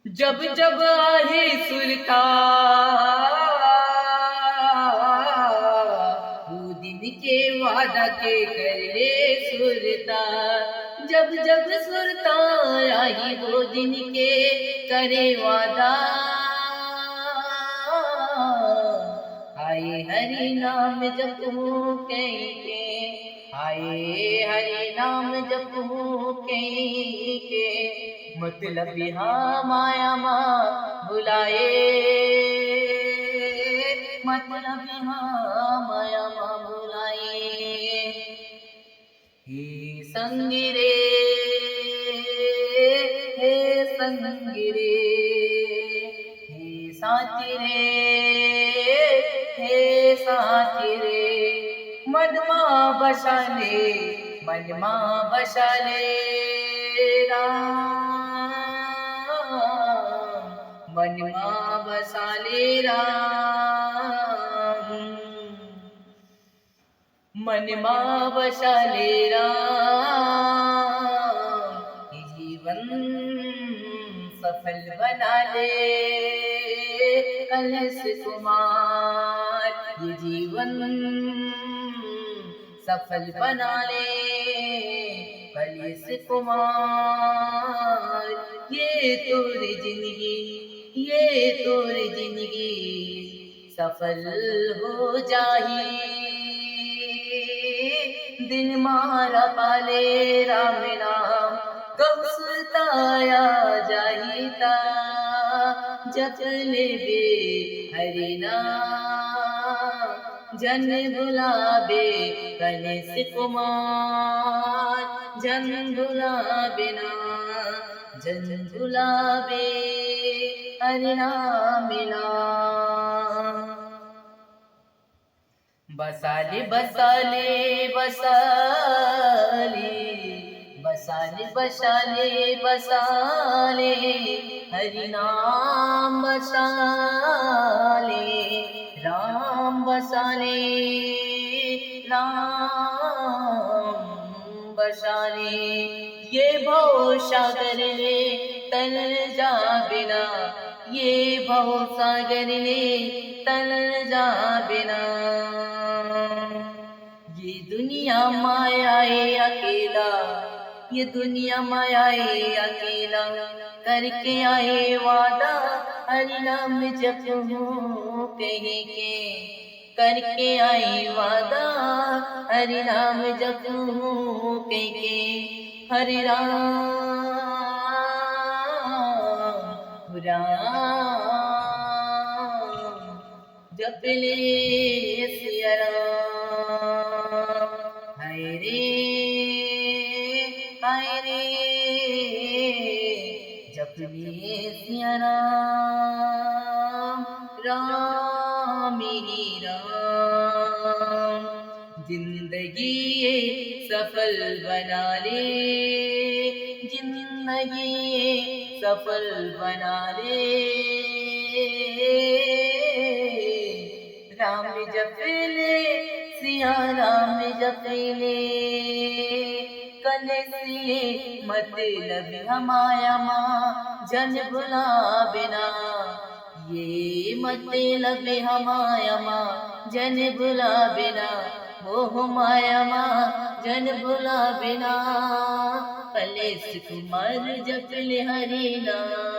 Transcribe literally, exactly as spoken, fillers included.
जब जब आही सुरता, वो दिन के वादा के कर ले सुरता। जब जब सुरता आही, वो दिन के करे वादा। आए हरि नाम जपहूँ कहि के, आए हरि नाम जपहूँ कहि के, मतलब हाँ माया मा भुलाए, मतलब हाँ माया मा भुलाए। हे संगी रे, हे संगी रे, हे साथी रे, हे साथी रे, मन मा बसा ले, मन मा बसा ले राम, मन मा बसा ले राम। मन मा बसा ले राम, ये जीवन सफल बना ले कलेश कुमार, ये जीवन सफल बना ले कलेश कुमार। ये तोर जिंदगी, ये तोर जिंदगी सफल हो जाही। दिन मारा पाले राम नाम, कहूँ सुरता आ जाही ता, जप लेबे हरि नाम। जन भुलाबे कलेश कुमार, जन भुलाबे ना, जन भुलाबे हरि नाम ला। बसा ले, बसा ले, बसा ले, बसा ले, बसा ले, बसा ले, हरि नाम बसा ले, राम बसा ले, राम बसा ले। ये भव सागर ले तर जाबे ना, ये भव सागर ले तर जाबे ना। ये दुनिया मा आए अकेला, ये दुनिया मा आए अकेला, करके आए वादा हरि नाम जपहूँ कहि के, करके आए वादा हरि नाम जपहूँ कहि के। हरे राम, राम, जप ले सिया राम। हाय रे, हाय रे, जप ले सिया राम, राम ही राम। जिंदगी ये सफल बना ले, जिंदगी ये सफल बना ले। राम जप ले, सिया राम जप ले, कलेश ये मतलब हा माया मा जन भुलाबे ना। ये मतलब हा माया मा जन भुलाबे ना, मोह माया मा जन भुलाबे ना। कलेश कुमार जप ले हरि नाम।